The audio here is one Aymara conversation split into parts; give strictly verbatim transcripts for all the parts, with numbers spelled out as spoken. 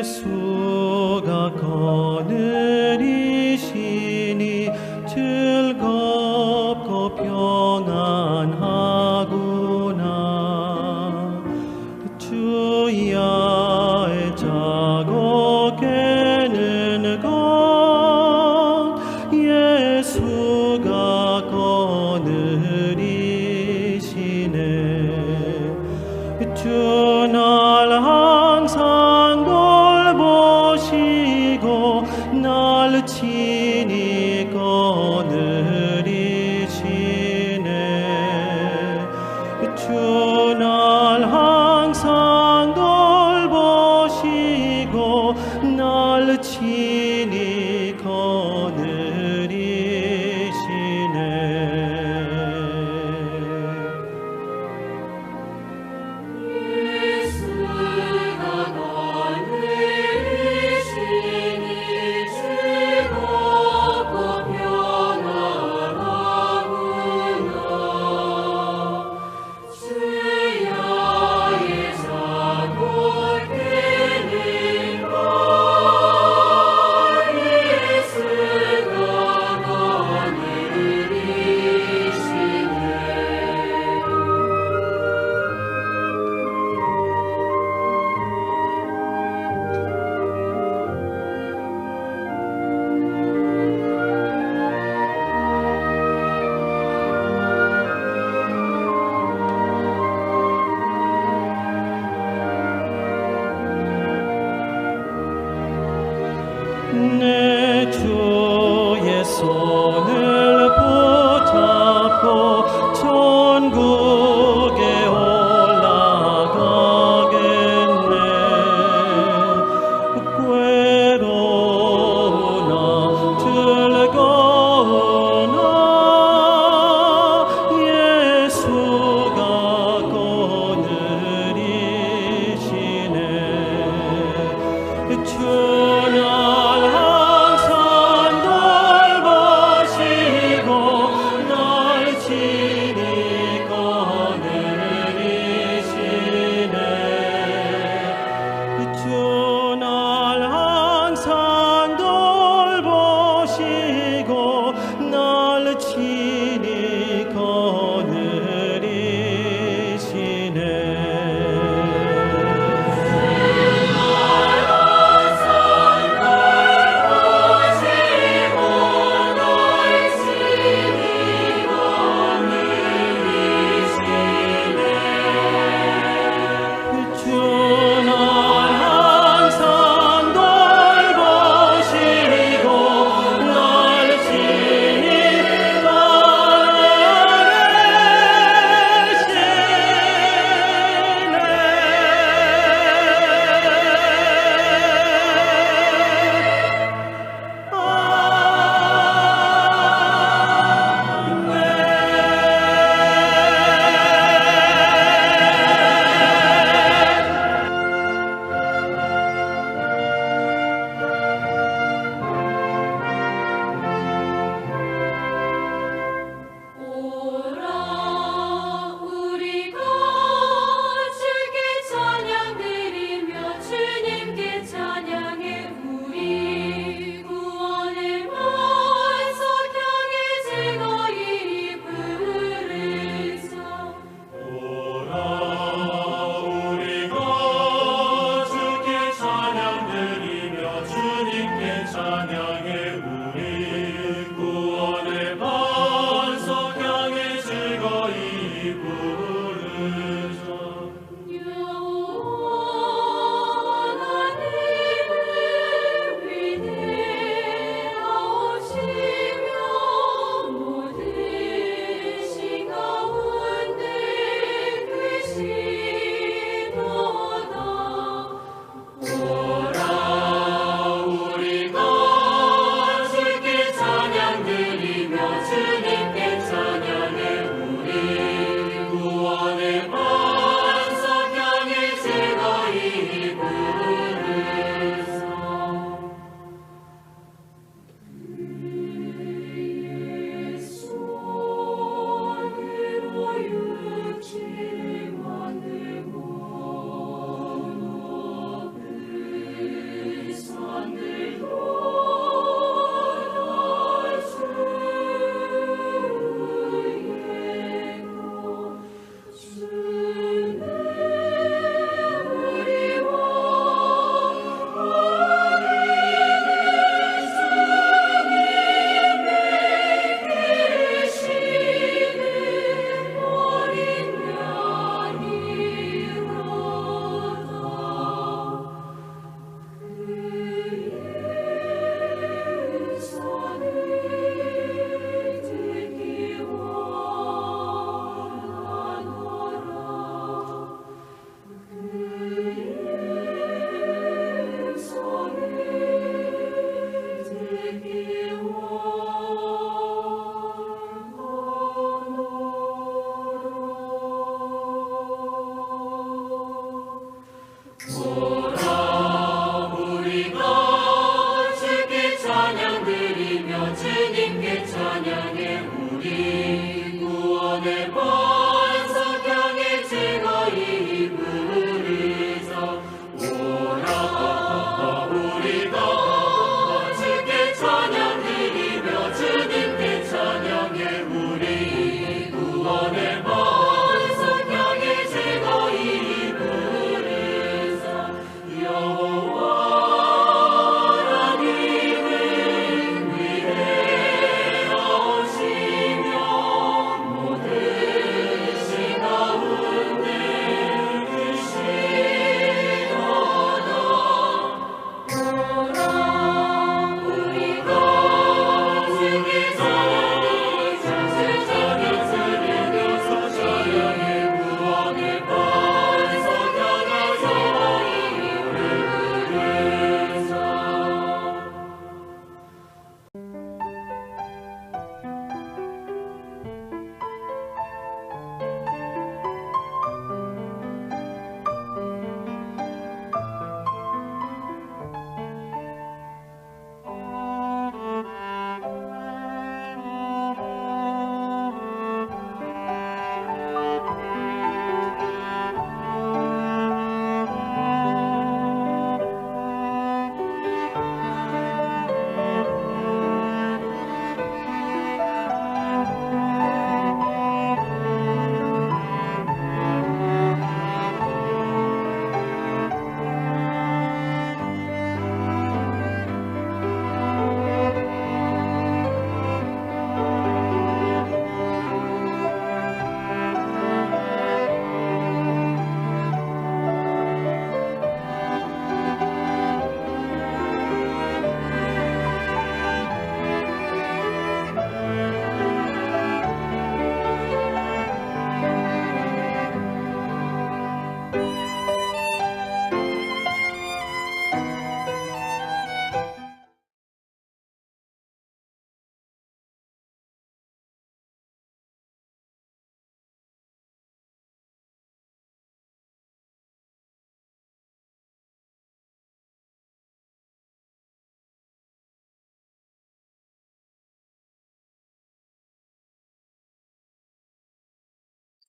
Jesuga konürisini chülgop kopyongan jaguna. Chuya echago kenün go Jesuga konürisini. Chunal jansangol boshigo nal chini konürisini. Chunal jansangol boshigo nal chini konürisini.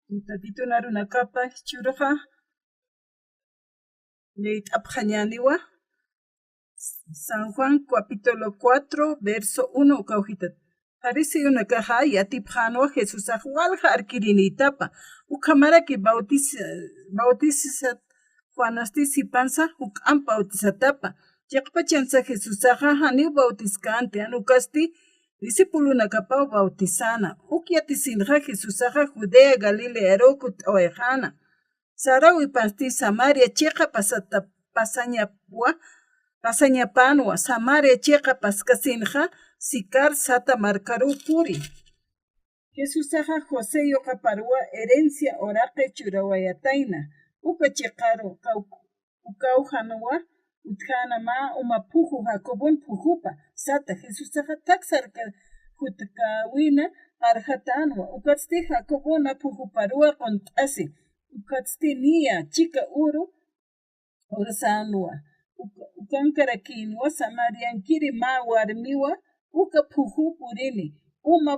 Tatitun arunakapa jichhüruxa, liyt'apxañäniwa San Juan capítulo cuatro, verso uno uka ujitat. Fariseyunakaxa yatipxänwa Jesusax walja arkirinïtapa, ukhamaraki bautis-, bautisat Juanasti sipansa juk'amp bautisatapa. Chiqpachansa Jesusaxa janiw bautiskänti, jan ukasti Discipulonakapaw bautizäna. Uk yatisinxa Jesusaxa Judea Galilearuw kutt'awayxäna. Saräwipasti Samaria chiqa pasata-, pasañawa, pasañapänwa, Samaria chiqa paskasinxa Sicar sata markaruw puri. Jesusaxa José yuqaparuwa herencia uraqi churawayatayna, uka chiqaru kaw-, ukaw janwa utjäna mä uma phuju Jacobon phujupa, sata. Jesusaxa thak sarka jutkäwina qarxatänwa, ukatsti Jacobona phujuparuwa qunt'asi, ukatsti niya chika uru urasänwa. Uka-, ukankarakïnwa Samariankiri mä warmiwa uka phuju purini, uma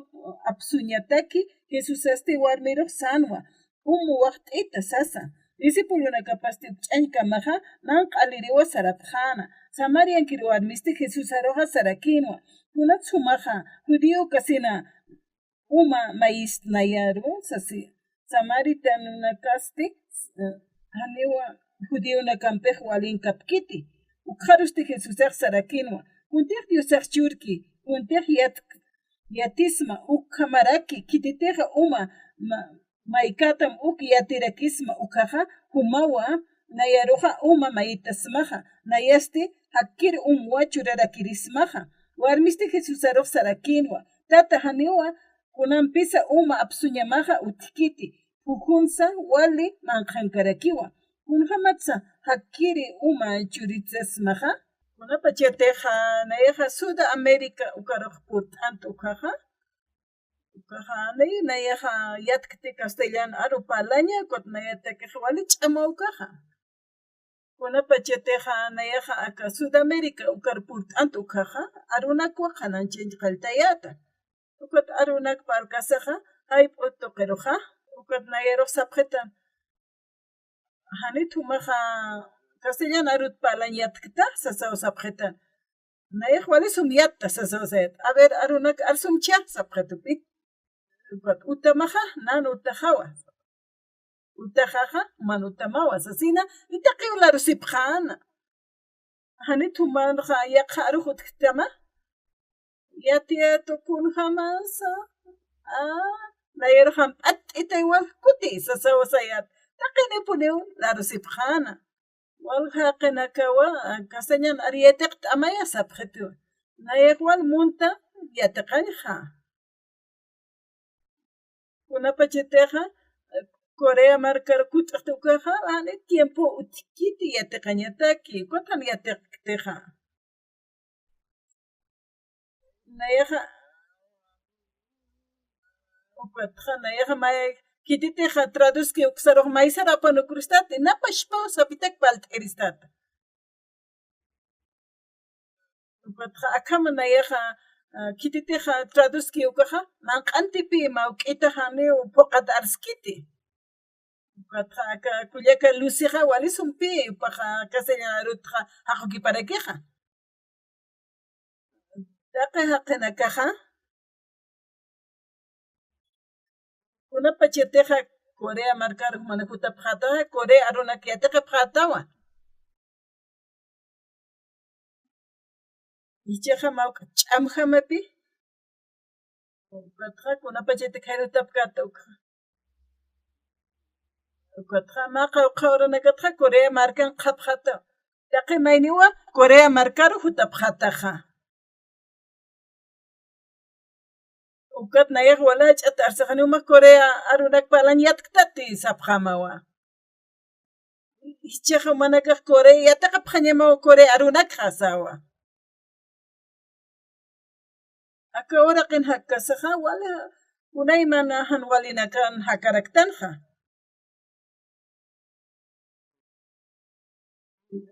apsuñataki. Jesusasti warmirux sänwa, um waqt'ita sasa. Discipulonakapasti ukch'añkamaxa manq'aliriwa sarapxäna. Samariankir warmisti Jesusaruxa sarakïnwa, kunats jumaxa judíokasina uma mayist nayaru sasi. Samaritanakasti, eh, janiwa judíonakampix walinkapkiti. Ukxarusti Jesusax sarakïnwa, kuntix Diosax churki, kuntix yat-, yatisma, ukhamaraki, khititixa uma ma-, maykätam uk yatirakisma, ukhaxa jumawa nayaruxa uma mayitasmaxa, nayasti jakkir umwa churarakirismaxa. Warmisti Jesusarux sarakïnwa, tata, janiwa kunampisa uma apsuñamaxa utjkiti, phujunsa wali manqhankarakiwa. Kunjamatsa jakkiri uma churitasmaxa. Kunapachatixa nayaxa Sudamérica ukarux purt'ant ukhaxa, ukhaxa, nay-, nayaxa yatkti castellan aru parlaña, ukat nayatakix wali ch'ama ukhaxa. Kunapachatixa nayaxa aka Sudamérica ukar purt'ant ukhaxa, arunakwa qhanañchañ qalltayäta. Ukat arunak parlkasaxa, jayp'u tuqiruxa, ukat nayarux sapxitan, janit jumaxa castellan arut parlañ yatkta, sasaw sapxitan. Nayax wali sum yatta, sasaw sayat. A ver, arunak ar sum chha, sapxitupit. Ukat utamaxa, nan utaxawa. Utaxaxa, man utamawa, sasina, itaqiw larusipxäna. Janit jumanxa yaqha arux utjktama. Yatiyät kunjamasa. A, nayarux jamp'att'itay wal kuti, sasaw sayat. Taqinipuniw larusipxäna. Wal jaqinakawa, a, castellan ar yatiqt'amaya sapxitiwa. Nayax wal munta yatiqañxa. Kunapachatixa, eh, Corea markar kut'xti ukaxa, jani tiempo utjkiti yatiqañataki, ukat jan yatiqktixa. Nayaxa, ukatxa, nayaxa may, khititixa traduzki uksarux maysar apanukuristati, napachpaw sapitak palt'iristata. Ukatxa akhama nayaxa, ah, khititixa traduzki ukaxa, manq'antipi mawk'ita janiw phuqat arskiti. Ukatxa aka kullaka Lucyxa wali sumpi, jupaxa castellan arutxa jaqukiparakixa. Taqi jaqinakaxa, kunapachatixa Corea markar jumanak jutapxäta, Corea arunak yatiqapxätawa. Jichhaxa mawk'a ch'amjamapi. Ukatxa kunapachatixa jutapkäta ukxa. Ukatxa mä qawqha uranakatxa Corea markan qhapxäta. Taqi mayniwa Corea markaru jutapxätaxa. Ukat nayax wala jach'at arsaxani, juma Corea arunak parlañ yatktati sapxämawa. Jichhaxa jumanakax Corea yatiqapxañamaw Corea arunakxa sawa. Aka uraqin jakkasaxa wala kunaymana jan walinakan jakaraktanxa.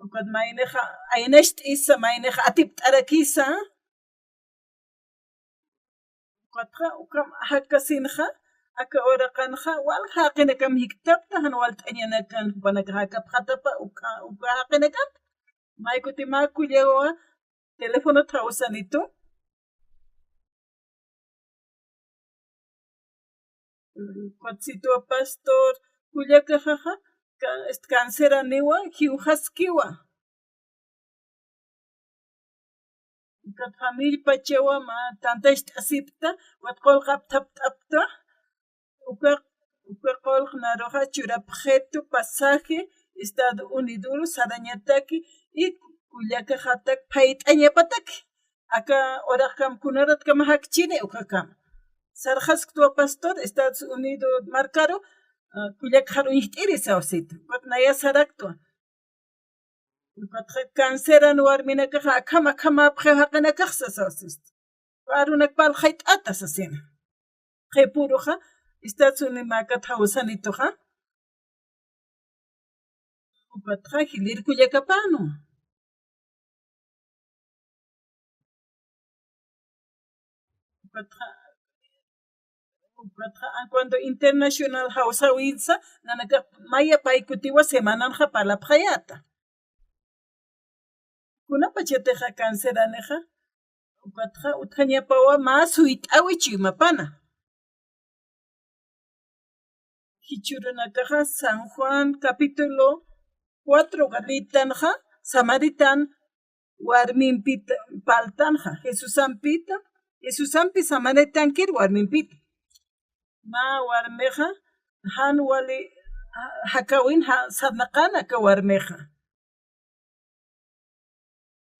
Ukat maynixa aynacht'isa, maynixa atipt'arakisa. Ukatxa, ukham jakkasinxa, aka uraqanxa, wal jaqinakam jiktapta, jan walt'añanakan, jupanakax jakapxätapa, uka, uka jaqinakan, may kuti mä kullawa, teléfono thawsanitu. Ukat sitwa pastor, kullakaxaxa, ka-, est-, canceraniwa, jiwxaskiwa. Ukat familia pachawa mä tantacht'asipta, ukat qullqi apthapt'apta, uka, uka qullqi naruxa churapxitu pasaje Estados Unidoru sarañataki, y kullakaxatak phayt'añapataki. Aka uraqkam kunaratkama jakchini ukakama. Sarxasktwa pastor Estados Unidos markaru, ah, kullakaxar uñjt'iri sawsitu. Ukat naya saraktwa. Ukatxa canceran warminakaxa akham akham apxiw jaqinakax sasawsistu. Arunak parlxayt'ata sasina. Qhipuruxa, Estados Unidos mäkat jawsanituxa. Ukatxa jilïr kullakapänwa. Ukatxa, ukatxa, ah, cuando internacional jawsäwinsa, nanakax maya pay kutiwa semananxa parlapxayäta. Kunapachatixa canceranixa, ukatxa utjañapawa mä suyt'äwi chuymapana. Jichhürunakaxa San Juan capítulo cuatro lïtanxa, samaritan warmimpit parltanxa, Jesusampita, Jesusampi samaritankir warmimpita. Mä warmixa, jan wali, ja-, jakäwin ja-, sarnaqan aka warmixa.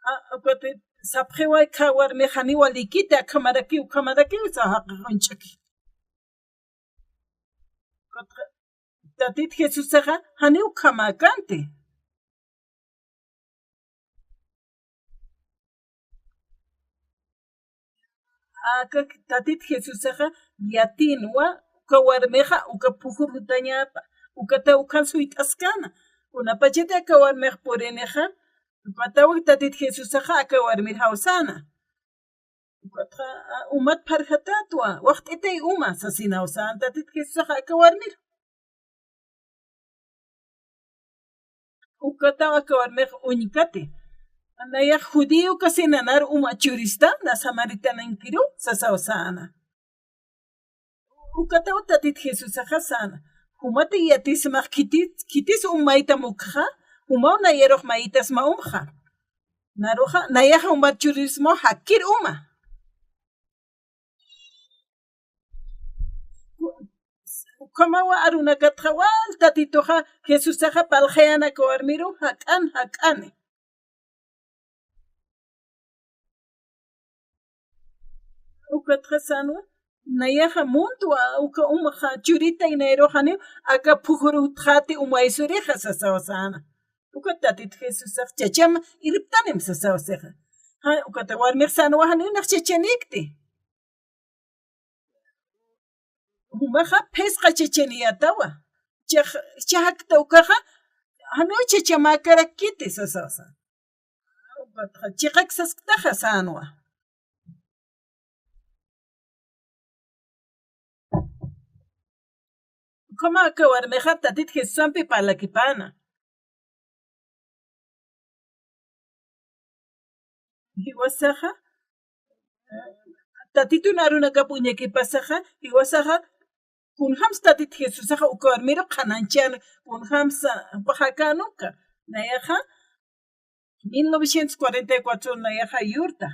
A, ukat sapxiwa aka warmix janiw walikiti, akhamarakiw, ukhamarakiw, sa jaqix uñch'aki. Ukat Tatit Jesusaxa janiw ukhamäkänti. Aka Tatit Jesusaxa yatinwa, uka warmixa, uka phuxurutañapa, ukata ukan suyt'askana. Kunapachati aka warmix purinixa, ukataw Tatit Jesusaxa aka warmir jawsäna. Ukatxa, a, umat pharjatätwa, waxt'itay uma, sasinaw sän Tatit Jesusaxa aka warmir. Ukataw aka warmix uñkati. Nayax judío kasina, nar uma churista, na samaritanankiru, sasaw säna. Ukataw Tatit Jesusaxa säna. Jumati yatismax khitis, khitis um maytam ukxa, jumaw nayarux mayitasma umxa. Naruxa, nayaxa umar churismaw jakkir uma. Ukhamawa arunakatxa wal Tatituxa Jesusaxa parlxayäna aka warmiru jak'an jak'ani. Ukatxa sänwa, nayaxa muntwa uka umaxa churita, y nayarux janiw aka phuxurutxäti umaysurixa sasaw säna. Ukat Tatit Jesusax chacham irptanim sasaw sixa. Ja, ukata warmix sänwa janiw nax chachanikti. Jumaxa phisqa chachaniyätawa. Chax, chaxakta ukaxa, janiw chachamäkarakkiti sasaw sän. Ukatxa chiqak sasktaxa sänwa. Ukhama aka warmixa Tatit Jesusampi parlakipäna. Jiwasaxa, Tatitun arunakap uñakipasaxa, jiwasaxa, kunjams Tatit Jesusaxa uka warmiru qhanañchäna, kunjamsa jupax jakäna uka. Nayaxa, mil novecientos cuarenta y cuatro nayaxa yurta.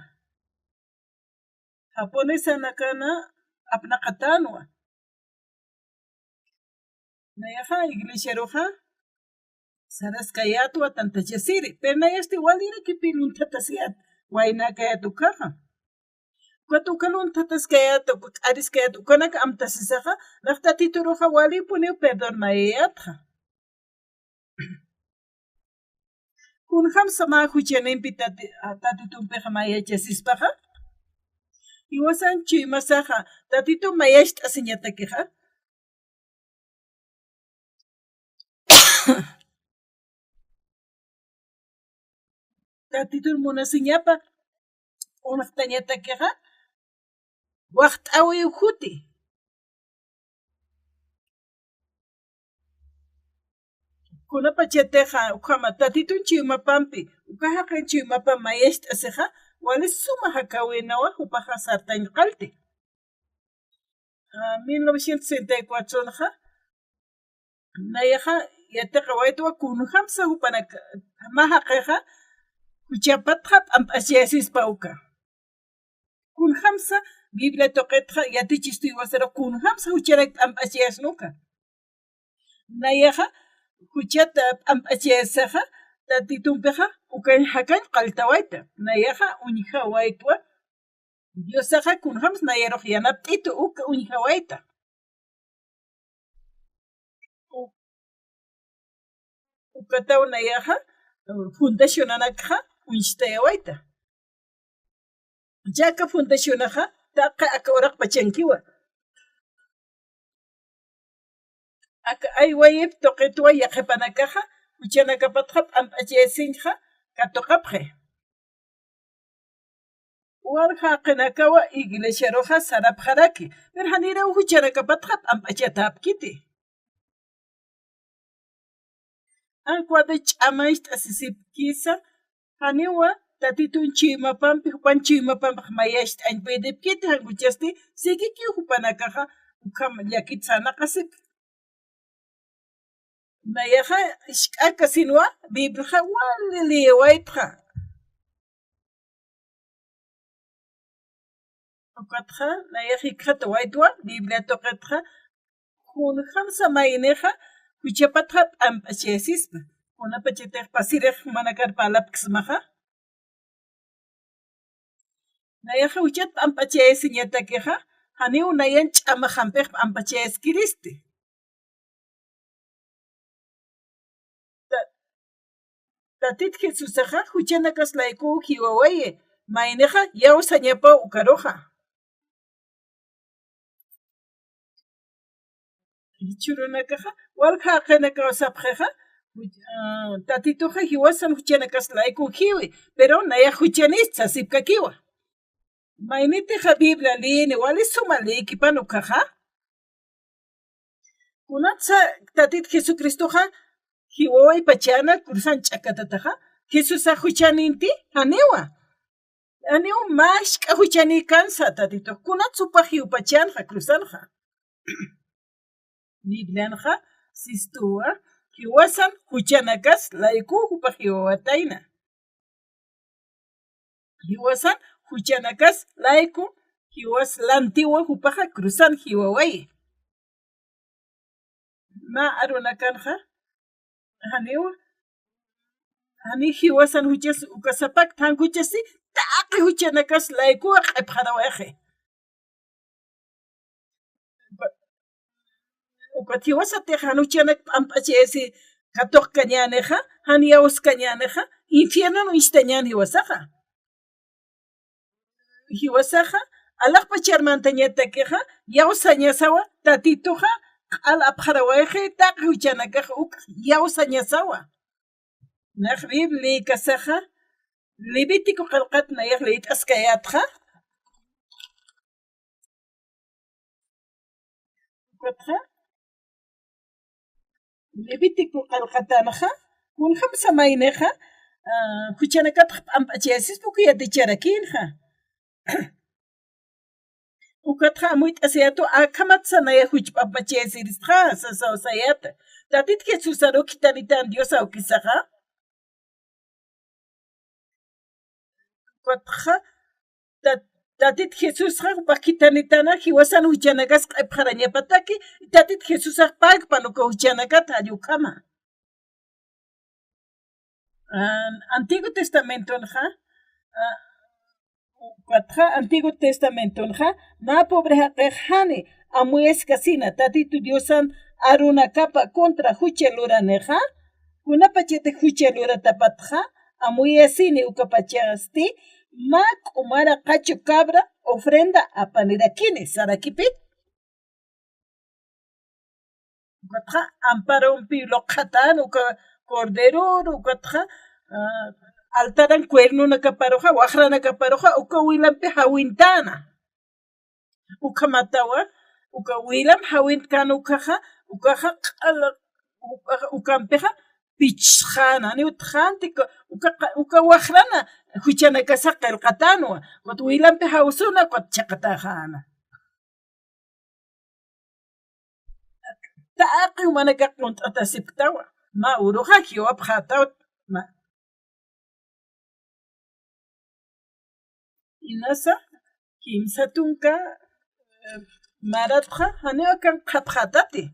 Japonesanakana apnaqatänwa. Nayaxa iglesiaruxa saraskayätwa tantachasiri, pero nayasti walirakipï lunthatasiyät, waynäkayät ukaxa. Ukat uka lunthataskayät, uka k'ariskayät, ukanak amtasisaxa, nax Tatituruxa walipuniw perdón mayayätxa. Kunjamsa mä juchanimpi Tati-, a, Tatitumpix mayachasispaxa. Jiwasan chuymasaxa, Tatitu mayacht'asiñatakixa. Tatitun munasiñapa uñjtañatakixa, waxt'äwiw juti. Kunapachatixa ukhama Tatitun chuymapampi, uka jaqin chuymapamp mayacht'asixa, wali suma jakäwinawa jupaxa sartañ qallti. A, mil novecientos sesenta y cuatro nxa, nayaxa yatiqawaytwa kunjamsa jupanak mä jaqixa juchapatxa p'amp'achayasispa uka. Kunjamsa Biblia tuqitxa yatichistu jiwasarux kunjamsa juchanak p'amp'achayasnuka. Nayaxa juchat p'amp'achayasaxa Tatitumpixa ukañ jakañ qalltawayta. Nayaxa uñjawaytwa. Diosaxa kunjams nayarux yanapt'itu uka uñjawayta. U-, ukataw nayaxa, eh, fundacionanakxa uñstayawayta. Yaka fundacionaxa taqi aka uraqpachankiwa. Aka aywayip tuqitwa yaqhipanakaxa juchanakapatxa p'amp'achayasiñxa katuqapxi. Walja jaqinakawa iglesiaruxa sarapxaraki, pero janiraw juchanakapatxa p'amp'achatäpkiti. Ankuwata ch'amañcht'asisipkisa, janiwa Tatitun chuymapampi, jupan chuymapampi mayacht'añ puedipkiti, jan juchasti sikikiw jupanakaxa ukham llakit sarnaqasipki. Nayaxa isk'akasinwa Bibliaxa wali liyawaytxa. Ukatxa nayax jikxatawaytwa Biblia tuqitxa kunjamsa maynixa juchapatxa p'amp'achayasispa. Kunapachatix pasirix jumanakar parlapksmaxa. Nayaxa juchat p'amp'achayasiñatakixa, janiw nayan ch'amaxampix p'amp'achayaskiristi. Ta-, Tatit Jesusaxa juchanakas laykuw jiwawayi, maynixa yawsañapaw ukaruxa. Jichhürunakaxa, walja jaqinakaw sapxixa, ah, Tatituxa jiwasan juchanakas laykuw jiwi, pero nayax juchanïsti sasipkakiwa. Maynitixa Biblia liyini, wali suma liykipan ukkhaxa. Kunatsa Tatit Jesucristoxa jiwawaypachäna cruzan ch'akatataxa, Jesusax juchanïnti, janiwa. Janiw mä jisk'a juchanïkänsa Tatitux, kunatsa jupax jiwpachänxa cruzanxa. Biblianxa sistuwa, jiwasan juchanakas laykuw jupax jiwawatayna. Jiwasan juchanakas layku, jiwas lantiwa jupaxa cruzan jiwawayi. Mä arunakanxa, janiw, jani jiwasan juchas uka sapakt, jan juchasi taqi juchanakas laykuwa q'ipxarawayxi. Ukat jiwasatix jan juchanak p'amp'achayasi katuqkañänixa, jan yawskañänixa, infiernon uñstañän jiwasaxa. Jiwasaxa, alaxpachar mantañatakixa, yawsañasawa, Tatituxa q'al apxarawayxi, taqi juchanakax uk yawsañasawa. Nax Biblia liykasaxa, Levítico qillqat nayax liyt'askayätxa. Ukatxa, Levítico qillqatanxa, kunjamsa maynixa, ah, juchanakatx p'amp'achayasispa uka yaticharakïnxa. Ukatxa amuyt'asiyätwa, akhamatsa nayax juch p'amp'achayasiristxa, sasaw sayäta. Tatit Jesusaru khithanitän Dios awkisaxa. Ukatxa, ta-, Tatit Jesusxa jupax khithanitäna, jiwasan juchanakas q'ipxarañapataki, Tatit Jesusax pagpan uka juchanakat jall ukhama. Ah, Antiguo Testamentonxa, ah, ukatxa Antiguo Testamentonxa, mä pobre jaqix jani amuyaskasina Tatitu Diosan arunakapa contra jucha luranixa, kunapachatix jucha luratapatxa, amuyasini ukapachasti, mä k'umara qachu cabra ofrenda apanirakini, sarakipit. Ukatxa amparompi luqxatäna uka corderoru, ukatxa, ah, altaran cuernonakaparuxa, waxranakaparuxa, uka wilampi jawintäna. Ukhamatawa, uka wilam jawintkän ukkhaxa, ukkhaxa q'ala, uka, ukampixa pichsxäna, janiw utjxänti, uka, uka, uka waxrana juchanakasa qillqatänwa, ukat wilampi jawsuna, ukat chiqatäxäna. Taqi jumanakax qunt'atasipktawa, mä uruxa jiwapxätawt, mä. Inasa, Kimsa tunka, eh, maratxa, janiw akan qhapxätati.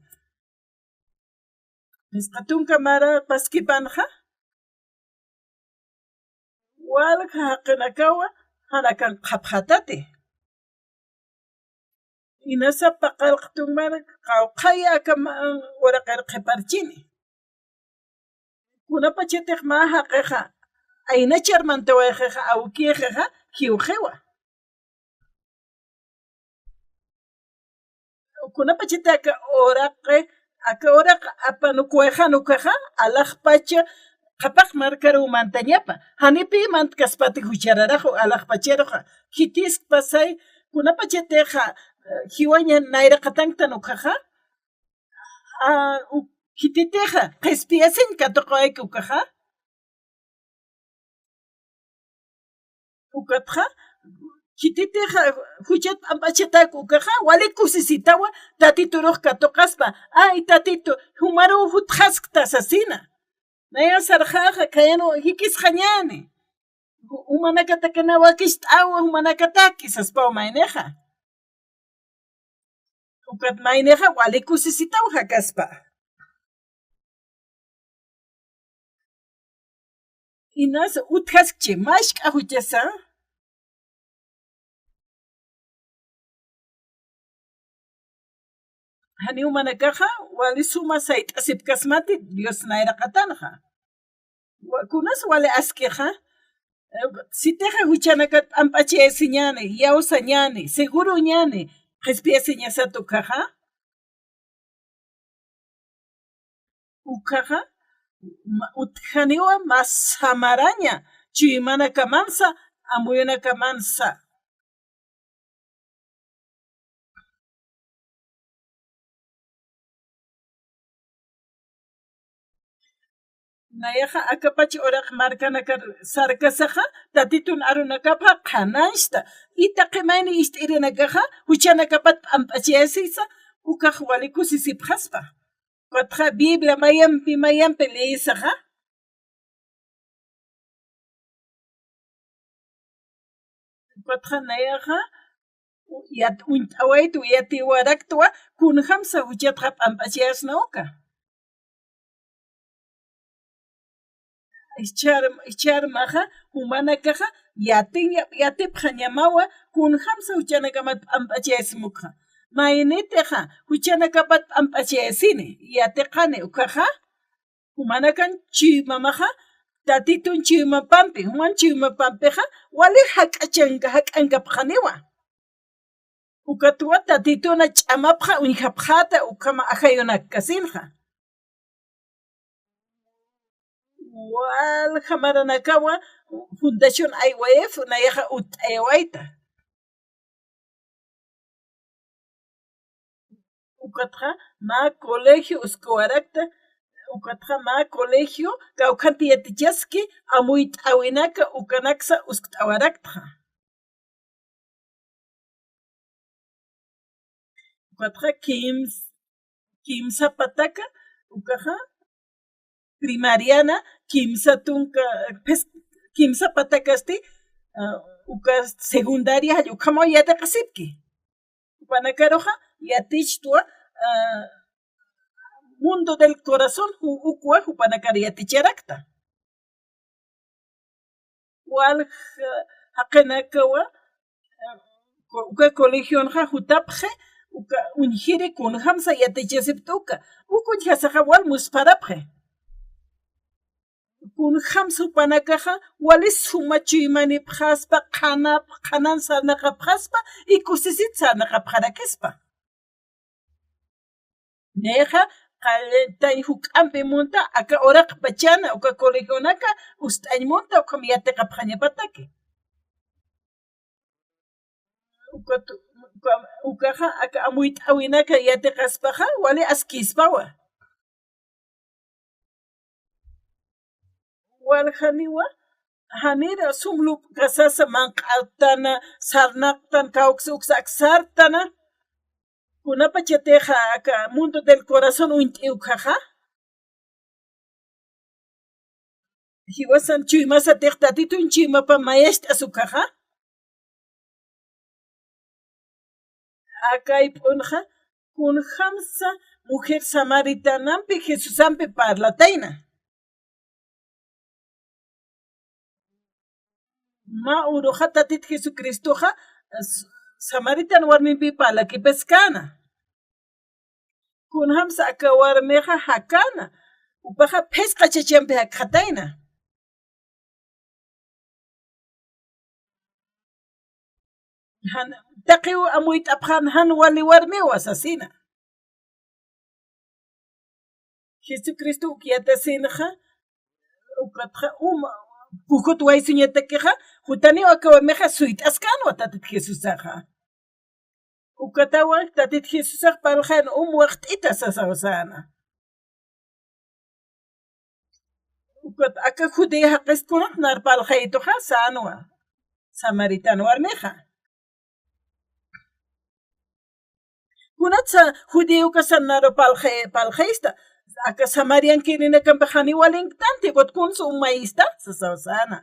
Misqa tunka mara paskipanxa, walja jaqinakawa, jan akan qhapxätati. Inasa paqallq tunka mara, qawqhaya aka mä uraqir qhiparchini. Kunapachatix mä jaqixa, aynachar mantawayxixa, awkixixa, jiwxiwa. Kunapachatix aka uraqi, aka uraq apanukuwayxan ukaxa, alaxpacha, qhapaq markaruw mantañapa. Janipï mantkaspati juchararaxu alaxpacharuxa. Khitiskpasay, kunapachatixa, eh, jiwaña nayraqatanktan ukaxa, a, u-, khititixa, qhispiyasiñ katuqawayki ukaxa. Ukatxa, khititixa, juchat p'amp'achatäki ukaxa, wali kusisitawa, Tatiturux katuqaspa. Ay, Tatitu, jumaruw jutxaskta sasina. Nayaw sarxäxa, khayanuw jikisxañäni. Ju-, jumanakatakana wakicht'awa, jumanakataki, saspaw maynixa. Ukat maynixa wali kusisitaw jakaspa. Inas utjaskchi, mask'a juchasa. Janiw jumanakaxa, wali suma sayt'asipkasmati Dios nayraqatanxa. Wa-, kunas wali askixa, eh, sitixa juchanakat p'amp'achayasiñäni, iyawsañäni, seguroñäni, qhispiyasiñasat ukaxa. Ukaxa, ma-, utjaniwa mä samaraña, chuymanakamansa, amuyunakamansa. Nayaxa akapach uraq markanakar sarkasaxa, Tatitun arunakapxa qhananchta. Itaqi mayni ist'irinakaxa, juchanakapat p'amp'achayasisa, ukax wali kusisipxaspa. Ukatxa Biblia mayampi, mayampi leesaxa. Ukatxa nayaxa, u-, yat-, uñt'awaytwa, yatiwaraktwa, kunjamsa juchatxa p'amp'achayasna uka. Jichhar-, jichharmaxa, jumanakaxa, yatiñ-, yatipxañamawa, kunjamsa juchanakamat p'amp'achayasmukxa. Maynitixa, juchanakapat p'amp'achayasini, yatiqani ukaxa, jumanakan chuymamaxa, Tatitun chuymapampi, juman chuymapampixa, wali jak'achanka-, jak'ankapxaniwa. Ukatwa Tatituna ch'amapxa uñjapxäta ukhama ajayunakkasinxa. Walja maranakawa Fundación I Y F nayaxa utt'ayawayta. Ukatxa mä colegio uskawarakta, ukatxa mä colegio kawkhanti yatichaski amuyt'äwinaka ukanaksa uskt'awaraktxa. Ukatxa kims-, kimsa pataka, ukaxa primariana, kimsa tunka, pues, kimsa patakasti, ah, uka secundaria, ukhamaw yatiqasipki. Jupanakaruxa, yatichtwa, ah, Mundo del Corazón, ju-, ukwa, jupanakar yaticharakta. Walja jaqinakawa, uka colegionxa jutapxi, uka uñjiri kunjamsa yatichasipta uka, uk uñjasaxa wal muspharapxi. Kunjamsa jupanakaxa, wali suma chuymanipxaspa, qhanap-, qhanan sarnaqapxaspa, y kusisit sarnaqapxarakispa. Nayaxa, qalltañ juk'ampi munta, aka uraqpachana, uka colegionaka, ust'añ munta, ukham yatiqapxañapataki. Uka tu-, uka, ukaxa, aka amuyt'äwinaka yatiqaspaxa, wali askispawa. Waljaniwa, janira sum lup'kasasa manq'artana, sarnaqtan, kawksa uksa aksartana. Kunapachatixa aka Mundo del Corazón uñt'iw ukhaxa. Jiwasan chuymasatix Tatitun chuymapa mayacht'as ukhaxa. Aka ayp'unxa, kunjamsa mujer samaritanampi Jesusampi parlatayna. Mä uruxa Tatit Jesucristoxa, s-, samaritan warmimpi parlakipaskana. Kunjamsa aka warmixa jakana, jupaxa phisqa chachampi jakxatayna. Jan, taqiw amuyt'apxan jan wali warmiwa sasina. Jesucristo uk yatisinxa, ukatxa uma, pujut waysuñatakixa, jutaniw aka warmixa suyt'askanwa Tatit Jesusaxa. Ukatawa Tatit Jesusax parlxan um waqt'ita sasaw säna. Ukat aka judía jaqis kunat nar parlxaytuxa sänwa. Samaritan warmixa. Kunatsa judío kasan naru parlxay-, parlxaysta. Aka samarian kirinakampi janiw walinktanti, ukat kunsa umayista, sasaw säna.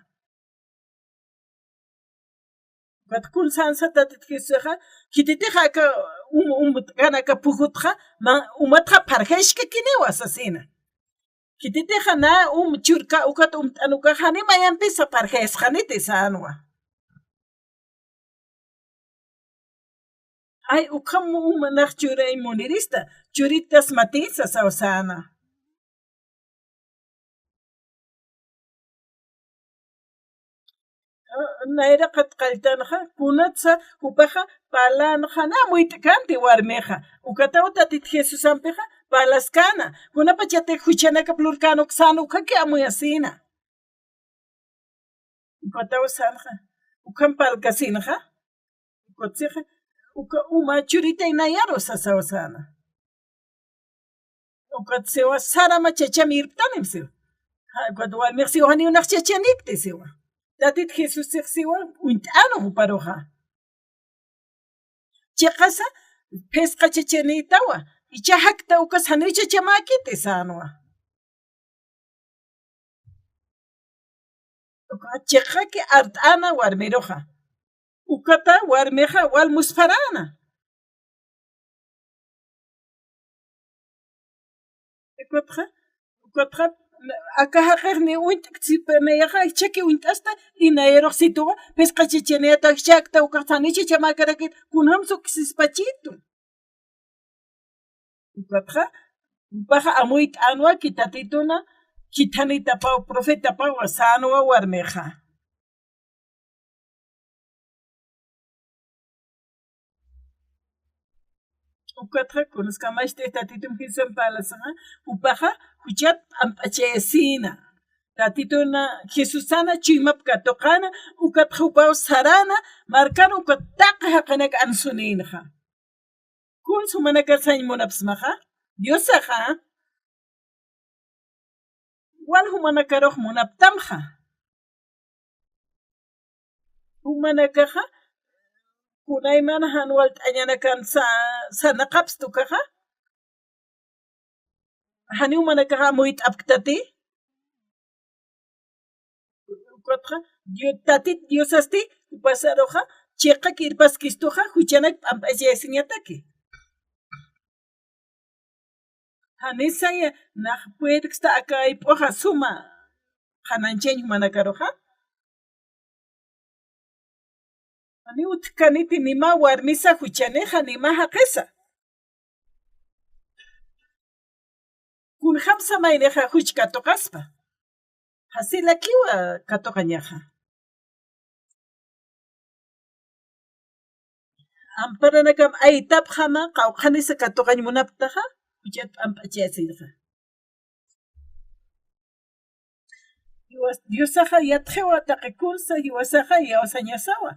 Ukat kun sänsa Tatit Jesusaxa, khititixa aka um, umt'kan aka pujutxa, ma, umatxa pharjayskakiniwa sasina. Khititixa na um churka ukat umt'an ukax jani mayampisa pharjaysxaniti sänwa. Ay, ukham um nax churay munirista, churitasmati sasaw säna. Nayraqat qalltanxa, kunatsa jupaxa parlanxa na amuyt'kanti warmixa. Ukataw Tatit Jesusampixa parlaskana. Kunapachatix juchanakap lurkän uk sän ukhaki amuyasina. Ukataw sänxa, ukham parlkasinxa. Ukatsixa, uka uma churitay nayaru sasaw säna. Ukat siwa sarama chacham irptanim siwa. Ja, ukat warmix siwa janiw nax chachanikti siwa. Tatit Jesusix siwa, uñt'änu juparuxa. Chiqasa, phisqa chachanïtawa, icha jakta ukas janiw chachamäkiti sänwa. Uka chiqaki art'äna warmiruxa. Ukata warmixa wal muspharäna. Ukatxa, ukatxa, aka jaqix ni uñt'ktsipa, nayaxa jichhaki uñt'asta, y nayarux situwa, phisqa chachanïta, jichhakta, ukax janiw chachamäkarakit, kunjams uksispachitu. Ukatxa, jupaxa amuyt'änwa ki Tatituna, khithanïtapaw, profetapaw sänwa warmixa. Ukatxa, kunas kamacht'ix Tatitum Jesusan parlasaxa, jupaxa juchat p'amp'achayasïna. Tatituna Jesusana chuymap katuqäna, ukatxa jupaw saräna, markan ukat taqi jaqinaka ansunïnxa. Kuns jumanakar sañ munapsmaxa, Diosaxa, wal jumanakarux munaptamxa. Jumanakaxa, kunayman jan walt'añanakan sa-, sarnaqapstu ukaxa, janiw jumanakaxa amuyt'apktati. Ukatxa, Dio-, Tatit Diosasti, jupasaruxa, chiqak irpaskistuxa, juchanak p'amp'achayasiñataki. Jani saya, nax puedksta aka ayp'uxa suma, qhanañchañ jumanakaruxa. Jani utjkaniti nima warmisa juchanixa, nima jaqisa. Kunjamsa maynixa juch katuqaspa. Jasilakiwa katuqañaxa. Amparanakam aytapxama, qawqhanisa katuqañ munaptaxa, juchat p'amp'achayasirxa. Jiwas-, Diosaxa yatxiwa taqi kunsa, jiwasaxa iyawsañasawa.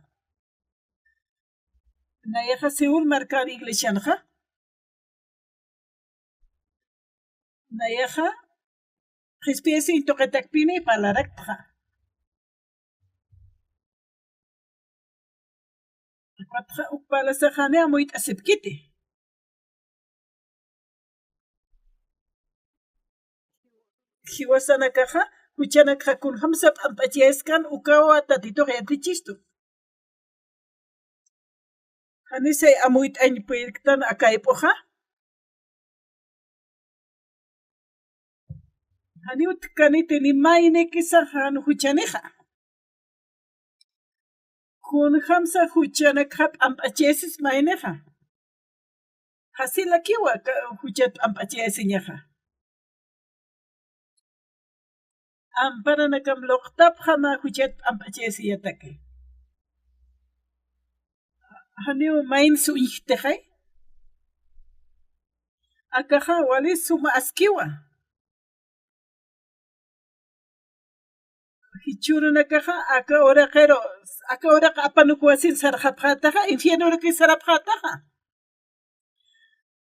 Nayaxa Seúl markar iglesianxa. Nayaxa qhispiyasiñ tuqitakpini parlaraktxa. Ukatxa uk parlasaxani amuyt'asipkiti. Jiwasanakaxa, juchanakxa kunjamsa p'amp'achayaskan ukawa Tatitux yatichistu. Janisay amuyt'añ purirktan aka jayp'uxa. Janiw utjkaniti ni maynikisax jan juchanixa. Kunjamsa juchanakxa p'amp'achayasis maynixa. Jasilakiwa aka juchat p'amp'achayasiñaxa. Amparanakam luqtapxama juchat p'amp'achayasiyataki. Janiw mayns uñjtixay. Akaxa wali suma askiwa. Jichhürunakaxa aka uraqiru, aka uraqa apanukuwasin sarxapxätaxa, infiernuruki sarapxätaxa.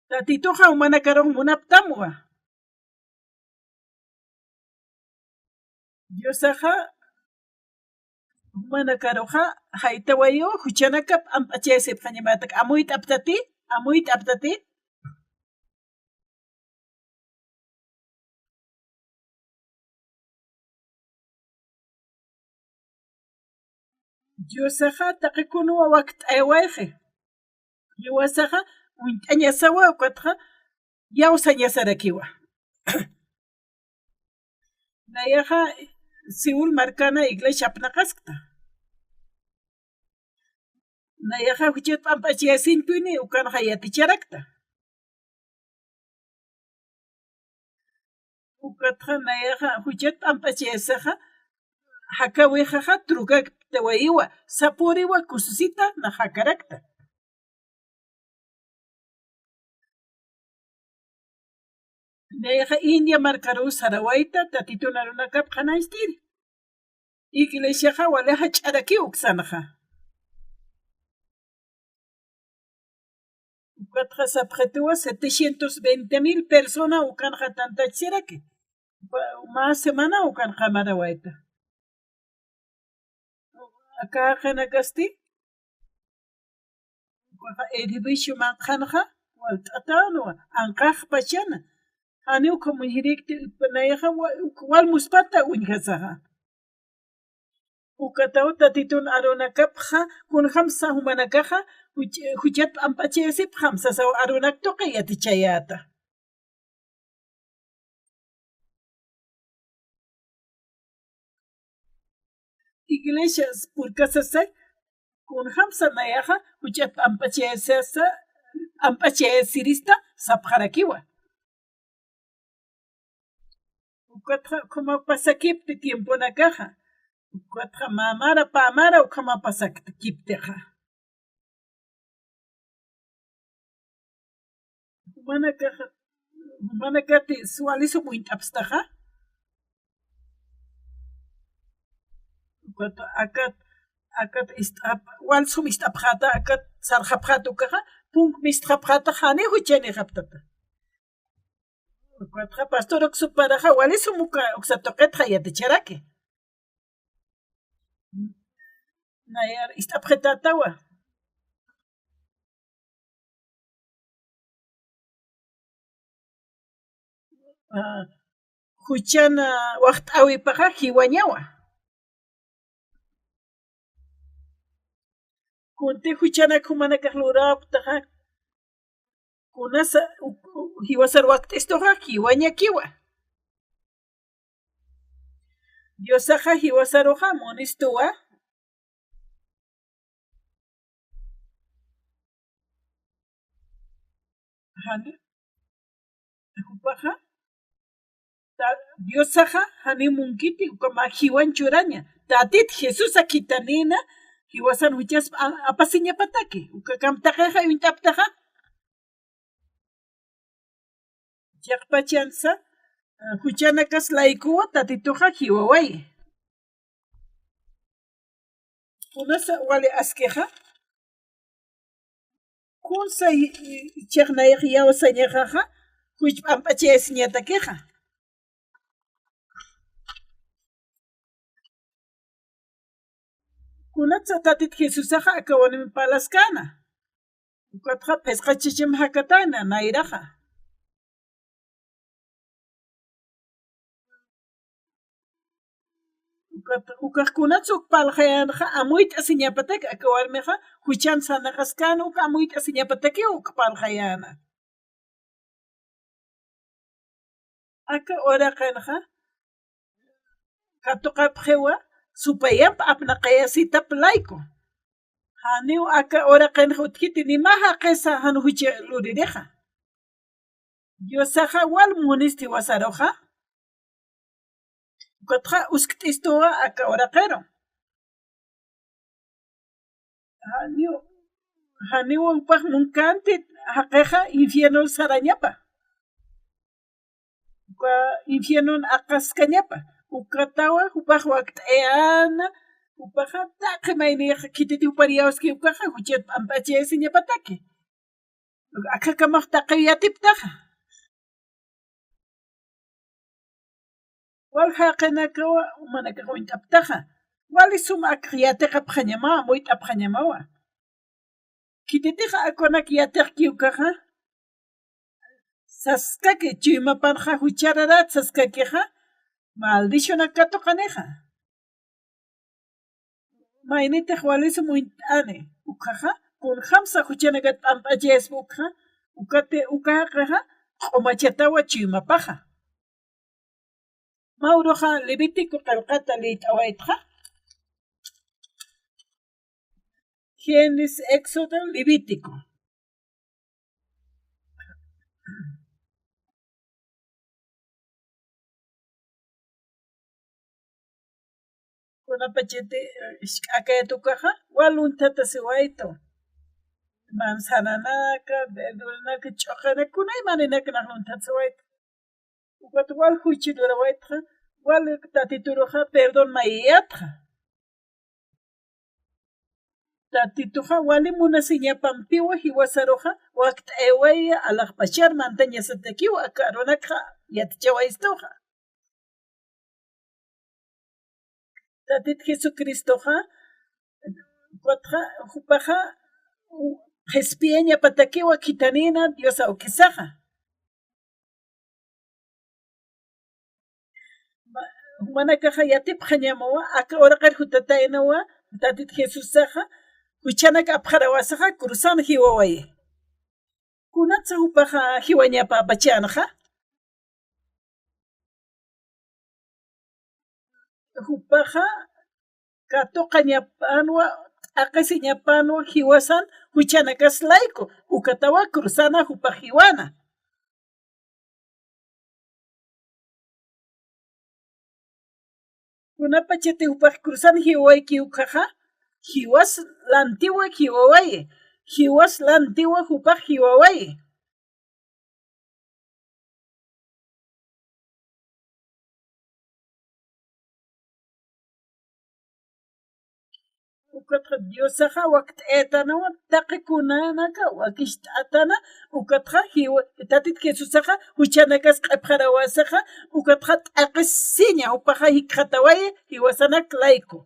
Tatituxa jumanakarux munaptamwa. Diosaxa jumanakaruxa jaytawayiw juchanakap p'amp'achayasipxañamätak amuyt'aptati, amuyt'aptati. Diosaxa taqi kunwa wakt'ayawayxi. Jiwasaxa uñt'añasawa ukatxa yawsañasarakiwa. Nayaxa Seúl markana iglesia apnaqaskta. Nayaxa juchat p'amp'achayasiñpini ukanxa yaticharakta. Ukatxa nayaxa juchat p'amp'achayasaxa jakawixaxa trukaktawayiwa, sapüriwa kususita nax jakarakta. Nayaxa India markaruw sarawayta, Tatitun arunakap qhanañchtiri. Iglesiaxa wali jach'arakiw uksanxa. Ukatxa sapxituwa setecientos veinte mil persona ukanxa tantachsiraki. Mä semana ukan qamarawayta. Aka jaqinakasti, ukaxa edificio manqhanxa walt'atänwa, anqaxpachana. Janiw ukham uñjirïkti, nayaxa wa-, wal muspata uñjasaxa. Ukataw Tatitun arunakapxa, kunjamsa jumanakaxa, juch-, juchat p'amp'achayasipxam sasaw arunak tuqi yatichayäta. Iglesias purkasasay, kunjamsa nayaxa, juchat p'amp'achayasasa, p'amp'achayasirista sapxarakiwa. Ukatxa ukhama pasakipti tiemponakaxa. Ukatxa mamara, pamara ukhama pasakiptixa. Jumanakaxa, jumanakati wali sum uñt'apstaxa. Ukat, akat, akat ist'ap, wal sum ist'apxäta, akat sarxapxäta ukaxa, punk mistxapxäta, jani juchanixaptata. Ukatxa pastor uksuparaxa, wali sum uka, uksa tuqitxa yaticharaki. Nayar ist'apxitätawa. Ah, juchan, ah, waxt'äwipaxa jiwañawa. Kunti juchanak jumanakax luräpxtaxa, kunasa, u-, u-, jiwasar wakt'istuxa, jiwañakiwa. Diosaxa jiwasaruxa munistuwa. Jani, jupaxa, ta-, Diosaxa jani munkiti, uka mä jiwañ churaña. Tatit Jesusa khitanïna, jiwasan juchas a-, apasiñapataki. Uka kamp taqixa uñt'aptaxa. Chiqpachansa, juchanakas laykuwa Tatituxa jiwawayi. Kunasa wali askixa, kunsa i-, i-, chiqnayax yawsañaxaxa, juch p'amp'achayasiñatakixa. Kunatsa Tatit Jesusaxa aka wanim parlaskäna. Ukatxa phisqa chichim jakatäna, nayraxa. Ukat, ukax kunats uk parlxayänxa, amuyt'asiñapatak aka warmixa, juchan sarnaqaskän uk amuyt'asiñapatakiw uk parlxayäna. Aka uraqinxa, katuqapxiwa, supayamp apnaqayasitap layku. Janiw aka uraqinxa utjkiti ni mä jaqisa jan juchi luririxa. Diosaxa wal munisti jiwasaruxa. Ukatxa uskt'istuwa aka uraqiru. Janiw, janiw jupax munkänti jaqixa infiernor sarañapa. Uka infiernon aqaskañapa. Ukatawa jupax wakt'ayäna, jupaxa taqi maynix khititi jupar iyawski ukaxa juchat p'amp'achayasiñapataki. Akakamax taqiw yatiptaxa. Wal jaqinakawa, jumanakax uñt'aptaxa. Wali sum ak yatiqapxañamawa, amuyt'apxañamawa. Khititixa akunak yatiqki ukaxa, saskaki, chuymapanxa juchararat saskakixa, maldicionak katuqanixa. Maynitix wali sum uñt'ani, ukhaxa, kunjamsa juchanakat p'amp'achayaspa ukxa, ukati, uka jaqixa, q'umachatawa chuymapaxa. Mä uruxa Levítico qillqata liyt'awaytxa. Génesis, Éxodo, Levítico. Kunapachati, eh, isk'akayat ukaxa, wal lunthatasiwaytu. Manzananaka, verduranaka, ch'uqinaka, kunaymaninaka nax lunthatasiwaytu. Ukat wal juchi lurawaytxa, wal Tatituruxa perdón mayiyatxa. Tatituxa wali munasiñapampiwa jiwasaruxa wakt'aywaya alaxpachar mantañasatakiwa aka arunakxa yatichawaystuxa. Tatit Jesucristoxa, ukatxa, jupaxa, u-, qhispiyañapatakiwa khithanïna Dios awkisaxa. Ma-, jumanakaxa yatipxañamawa, aka uraqir jutataynawa, Tatit Jesusaxa, juchanak apxarawasaxa, cruzan jiwawayi. Kunatsa jupaxa jiwañapapachänxa? Jupaxa katuqañapanwa, t'aqisiñapanwa, jiwasan juchanakas layku, ukatawa cruzana jupax jiwana. Kunapachati jupax cruzan jiwawayki ukhaxa, jiwas lantiwa jiwawayi, jiwas lantiwa jupax jiwawayi. Ukatxa Diosaxa wakt'ayatanawa taqi kunanaka wakicht'atana, ukatxa jiwa-, Tatit Jesusaxa juchanakas q'ipxarawasaxa, ukatxa t'aqisiña, jupaxa jikxatawayi, jiwasanak layku.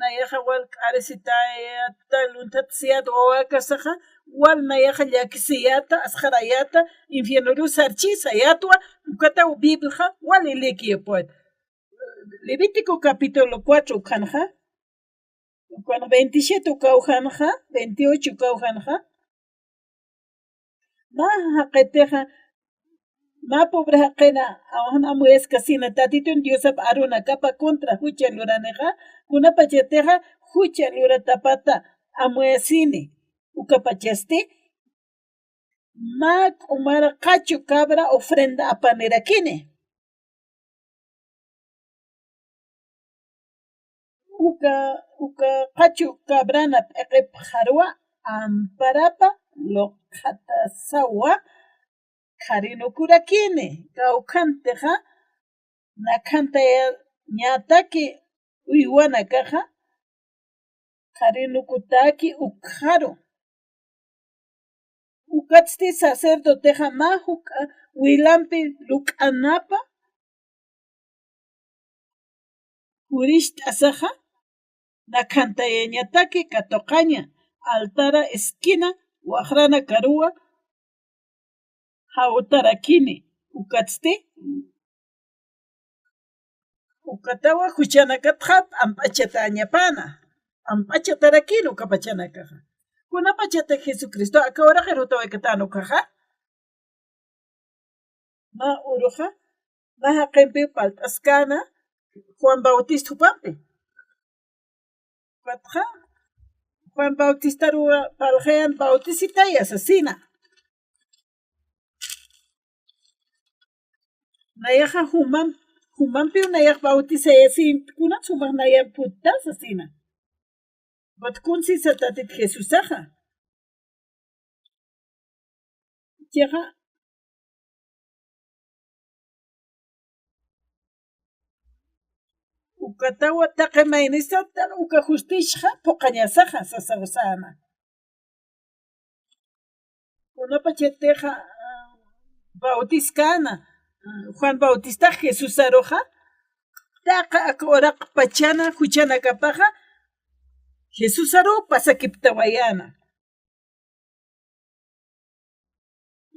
Nayaxa wal k'arisitayata, lunthatsiyata, wawakasaxa, wal nayaxa llakisiyata, asxarayata, infiernoru sarchisayatwa, ukataw Bibliaxa, wal ilikiyapwat. Levítico capítulo cuatro ukhanxa, ukan veintisiete ukawjanxa, veintiocho ukawjanxa, mä jaqitixa, mä pobre jaqina, aw jan amuyaskasina, Tatitun Diosap arunakapa contra jucha luranixa, kunapachatixa jucha luratapata amuyasini, ukapachasti, mä k'umar qachu cabra ofrenda apanirakini. Uka, uka qachu cabrana p'iqipxarwa amparapa luqhatasawa kharinukurakini, kawkhantixa nakhantayañataki uywanakaxa qharinukutaki ukxaru. Ukatsti sacerdotexa mä juk'a wilampi luk'anapa juricht'asaxa, nakhantayañataki katuqaña altara esquina waqranakaruwa jawtarakini, ukatsti, ukatawa juchanakatxa p'amp'achatañapana, p'amp'achatarakini uka pachanakaxa. Kunapachatix Jesucristo aka uraqir jutawaykatäna ukaxa, mä uruxa, mä jaqimpiw parlt'askäna Juan Bautista jupampi. Ukatxa, Juan Bautistaruwa parlxayan bautisitaya sasina. Nayaxa jumam, jumampiw nayax bautisayasïnti, kunats jumax nayan putta sasina. Ukat kuns sisa Tatit Jesusaxa. Chiqa, ukatawa taqi maynisat uka justisxa phuqañasaxa sasaw säna. Kunapachatixa, ah, bautiskäna, ah, Juan Bautistax Jesusaruxa, taqi aka uraqpachana juchanakapaxa Jesusaruw pasakiptawayäna.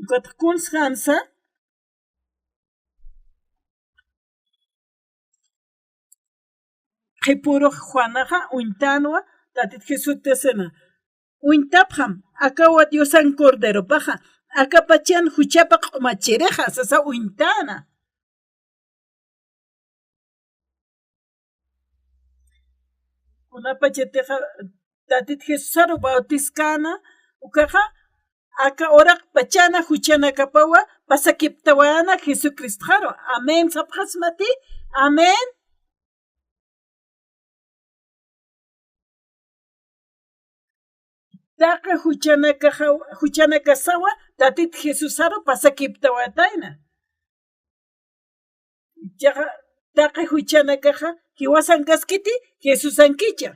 Ukat kuns jansa, qhipürux Juanaxa uñtänwa, Tatit Jesusti sasina: Uñtapxam, akawa Diosan Corderopaxa, akapachan juchapa q'umachirixa, sasa uñtäna. Kunapachatixa Tatit Jesusaru bautiskäna, ukaxa aka uraqpachana juchanakapawa pasakiptawayäna Jesucristxaru. Amén. Sapxasmati. Amén. Taqi juchanakaxa, juchanakasawa Tatit Jesusaru pasakiptawayatayna. Chiqa, taqi juchanakaxa jiwasankaskiti, Jesusankicha.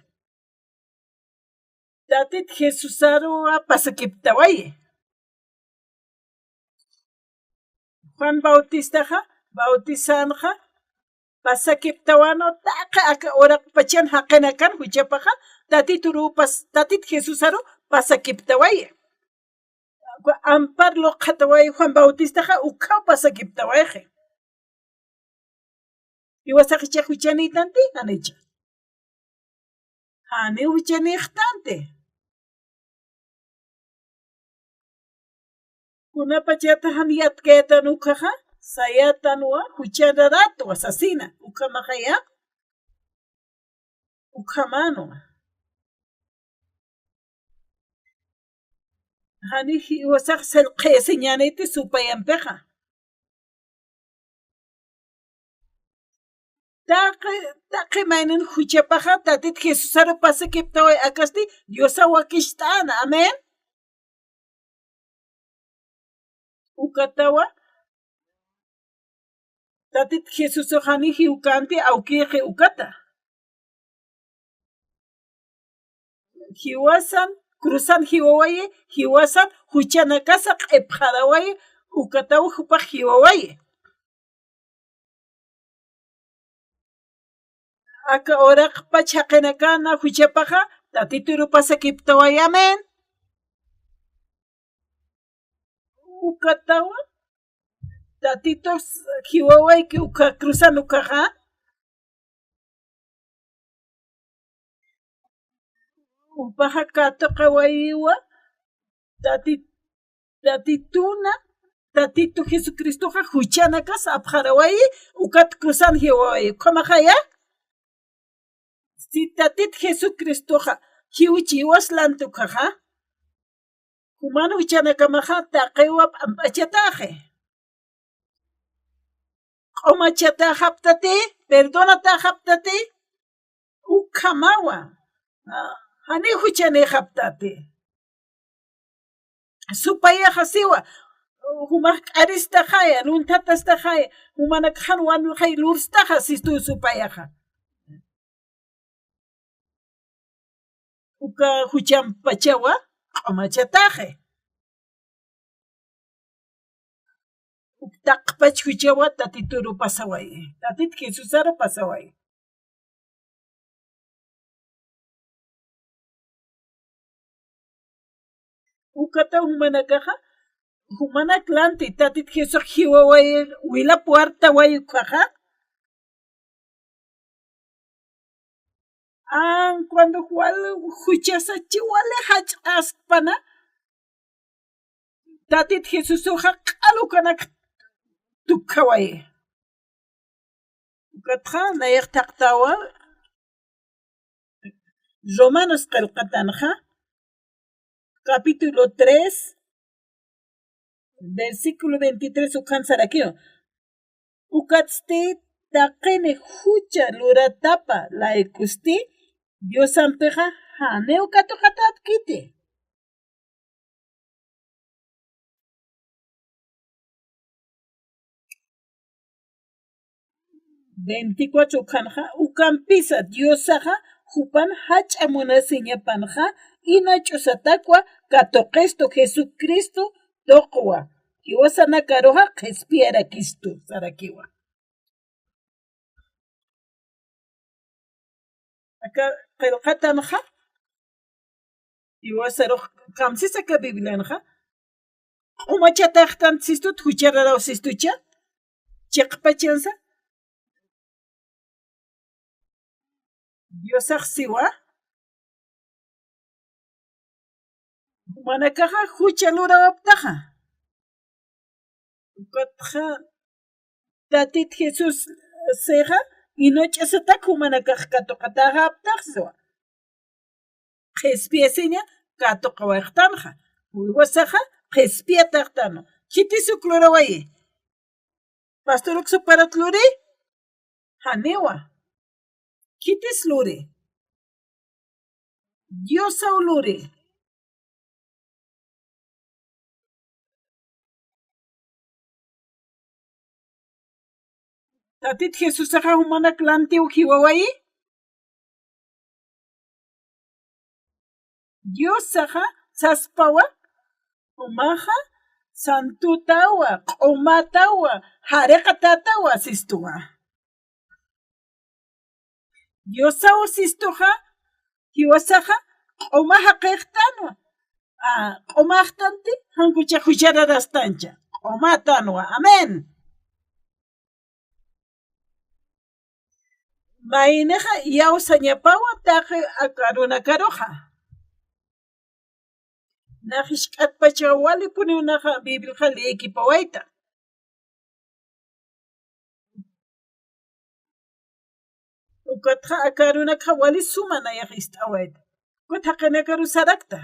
Tatit Jesusaruwa pasakiptawayi. Juan Bautistaxa, bautisänxa, pasakiptawänwa taqi aka uraqpachan jaqinakan juchapaxa, Tatituruw pas-, Tatit Jesusaruw pasakiptawayi. Ampar luqxatawayi Juan Bautistaxa, ukhaw pasakiptawayxi. Jiwasax jichha juchanïtanti, janicha. Janiw juchanïxtanti. Kunapachata jan yatkayätan ukkhaxa, sayätanwa juchararatwa sasina, ukhamaxaya, ukhamänwa. Jani jiwasax sallqhayasiñäniti supayampixa. Taqi, taqi maynin juchapaxa Tatit Jesusaru pasakiptaway, akasti Diosaw wakicht'äna. Amén. Ukatawa Tatit Jesusux jani jiwkänti, awkïxi ukata. Jiwasan, cruzan jiwawayi, jiwasan juchanakasa q'ipxarawayi, ukataw jupax jiwawayi. Aka uraqpach jaqinakana juchapaxa, Tatituru pasakiptawayi. Amén. Ukatawa, Tatitux jiwawayki uka cruzan ukaxa. Jupaxa katuqawayiwa, Tati-, Tatituna, Tatitu Jesucristoxa juchanakas apxarawayi, ukat cruzan jiwawayi. Ukhamaxaya, si Tatit Jesucristoxa jiwchi jiwas lanti ukkhaxa, juman juchanakamaxa taqiwa p'amp'achataxi. Q'umachataxaptati, perdonataxaptati, ukhamawa. Ah, jani juchanïxaptati. Supayaxa siwa, jumax k'aristaxaya, luntatastaxaya, jumanakax jan wanxay lurstaxa sistu supayaxa. Uka juchampachawa q'umachataxi. Uk taqpach juchawa Tatituru pasawayi. Tatit Jesusaru pasawayi. Ukata jumanakaxa, jumanak lanti, Tatit Jesusax jiwawayi, wila puertawayi ukhaxa. An cuando wal juchasachi wali jach'askpana, Tatit Jesusuxa q'al ukanak tukjawayi. Ukatxa nayax thaqtawa Romanos qillqatanxa, capítulo tres, versículo veintitrés, ukhan sarakiwa. Ukatsti taqini jucha luratapa laykusti, Diosampixa janiw katuqatäpkiti. Veinticuatro ukhanxa, ukampisa Diosaxa jupan jach'a munasiñapanxa, ina ch'usatakwa katuqistu Jesucristo tuqwa, jiwasanakaruxa qhispiyarakistu sarakiwa. Aka qillqatanxa, jiwasarux kamsisa aka Biblianxa, q'umachataxtan sistut, juchararaw sistucha, chiqpachansa, Diosax siwa, jumanakaxa jucha lurawaptaxa. Ukatxa Tatit Jesús sixa, ina ch'usatak jumanakax katuqatäxaptax siwa. Qhispiyasiña katuqawayxtanxa. Jiwasaxa qhispiyataxtanu. Khitis uk lurawayi. Pastor uk suparat luri, janiwa. Khitis luri. Diosaw luri. Tatit Jesusaxa jumanak lantiw jiwawayi. Diosaxa saspawa, jumaxa santutawa, q'umatawa, jariqatatawa sistuwa. Diosaw sistuxa, jiwasaxa q'uma jaqixtanwa. A, q'umaxtanti, jan kucha juchararastancha. Q'umatanwa. Amén. Maynixa iyawsañapawa taqi aka arunakaruxa. Nax jisk'atpachaw walipuniw naxa Bibliaxa leekipawayta. Ukatxa aka arunakxa wali suma nayax ist'awayta. Ukat jaqinakaru sarakta.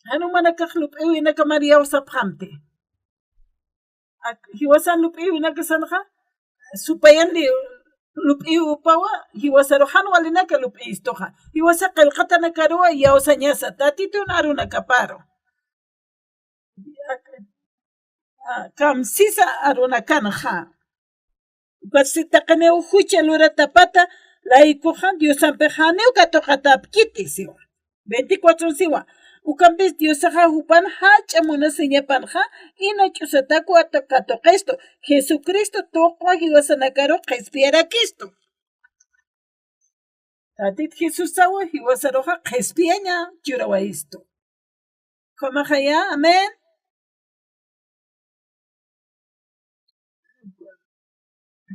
Jan jumanakax lup'iwinaka mari iyawsapxamti. Ak, jiwasan lup'iwinakasanxa, supayanri lup'iw upawa, jiwasaru jan walinaka lup'istuxa. Jiwasa qillqatanakaruwa iyawsañasa, Tatitun arunakaparu. Ak, a, kamsisa arunakanxa. Ukatsti taqiniw jucha luratapata laykuxa Diosampi janiw katuqatäpkiti siwa. Veinticuatro siwa. Ukampis Diosaxa jupan jach'a munasiñapanxa, ina ch'usatakwa katuqistu, Jesucristo tuqwa jiwasanakaru qhispiyarakistu. Tatit Jesusawa jiwasaruxa qhispiyaña churawayistu. Ukhamaxaya, amén.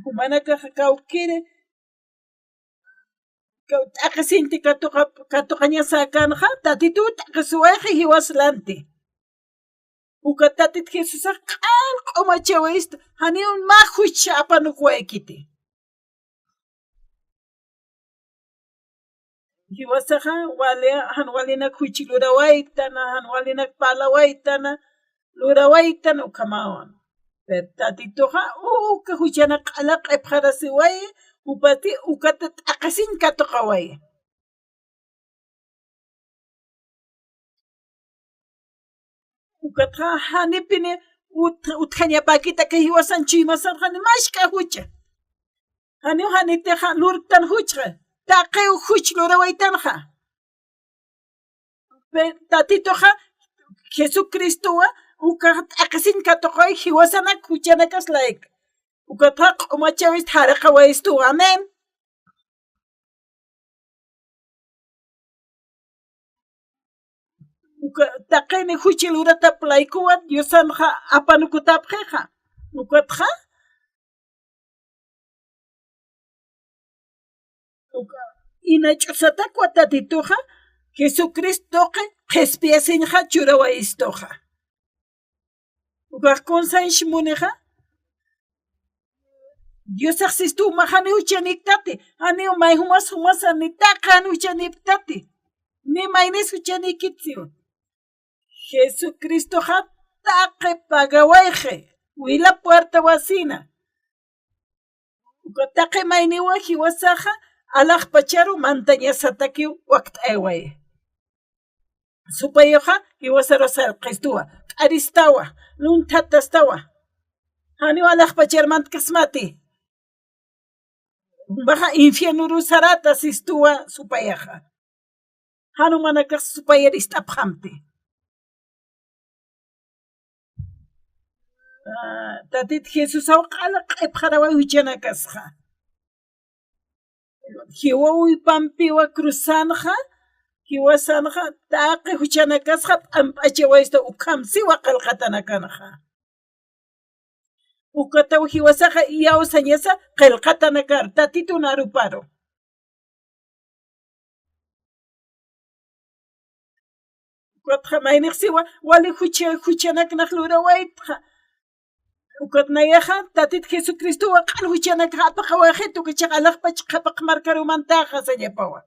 Jumanakaxa kawkiri, kaw t'aqhisinti katuqa-, katuqañasäkänxa, Tatituw t'aqhisiwayxi jiwas lanti. Uka Tatit Jesusax q'al q'umachawistu, janiw mä juch apanukuwaykiti. Jiwasaxa wali, jan walinak juch lurawaytana, jan walinak parlawaytana, lurawaytana ukhamawan. Pero Tatituxa uka juchanak q'ala q'ipxarasiwayi, jupati ukata t'aqhisiñ katuqawayi. Ukatxa janipini ut-, utjañapäkita aka jiwasan chuymasarxani mask'a jucha. Janiw janitixa lurtan juchxa, taqiw juch lurawaytanxa. Pe-, Tatituxa Jesucristowa ukax t'aqhisiñ katuqawayi jiwasanak juchanakas layku. Ukatxa q'umachawist jariqawayistuwa. Amén. Uka taqini juchi luratap laykuwa Diosanxa apanukutapxixa. Ukatxa uka ina ch'usatakwa Tatituxa Jesucristoqi qhispiyasiñxa churawayistuxa. Ukax kunsañch munixa, Diosax sistu umax janiw juchaniktati, janiw may jumas jumasani taqi jan juchanipktati, ni maynis juchanikitsi. Jesucristoxa taqi pagawayxi, wila puerta wasina. Uka taqi mayniwa jiwasaxa alaxpacharu mantañasatakiw wakt'ayway. Supayuxa jiwasaru sarqistuwa, t'aristawa, lunthatastawa. Janiw alaxpachar mantkasmati. Baxa infiernuru sarata sistuwa supayaxa. Jan umanakax supayar ist'apxamti. Ah, Tatit Jesusaw q'ala q'ipxaraway juchanakasxa. Jiwa wipampiwa cruzanxa, jiwasanxa, taqi juchanakasxa p'amp'achawayistu ukham siwa qillqatanakanxa. Ukataw jiwasaxa iyawsañasa qillqatanakar, Tatitun aruparu. Ukatxa maynix siwa, wali jucha, juchanaknax lurawaytxa. Ukat nayaxa, Tatit Jesucristowa q'al juchanakax apaqawayxitu, uka chiqa alaxpach qhapaq markarumantaxa sañapawa.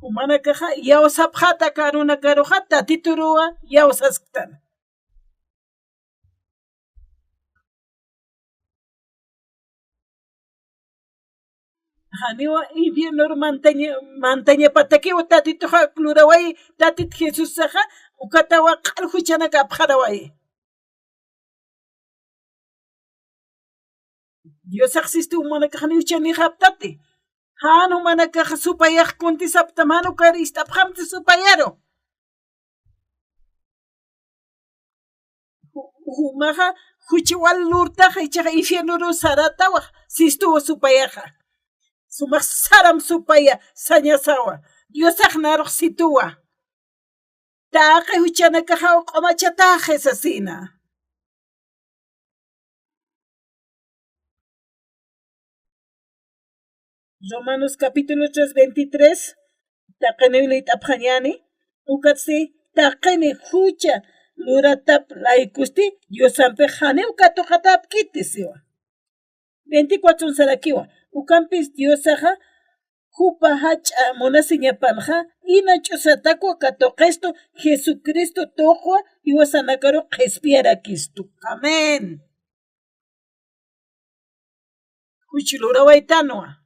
Umanakaxa iyawsapxata karunakaruxa Tatituruwa iyawsasktan. Janiwa infiernur mantaña, mantañapatakiw Tatituxa luraway, Tatit Jesusaxa ukatawa q'al juchanak apxaraway. Diosax sistu umanakax janiw juchanixaptati. Jan umanakax supayax kuntisaptam, jan ukar ist'apxamti supayaru. Ju-, jumaxa juchi wal lurtaxa ichaxa infiernuru saratawa sistuwa supayaxa. Sumax saram supaya sañasawa. Diosax narux situwa. Taqi juchanakaxaw q'umachataxi sasina. Romanos capítulo tres, veintitrés, taqiniw liyt'apxañäni, ukatsti taqini jucha luratap laykusti Diosampix janiw katuqatäpkiti siwa. Veinticuatro sarakiwa, ukampis Diosaxa jupa jach'a munasiñapanxa, ina ch'usatakwa katuqistu, Jesucristo tuqwa jiwasanakaru qhispiyarakistu. Amén. Juch lurawaytanwa.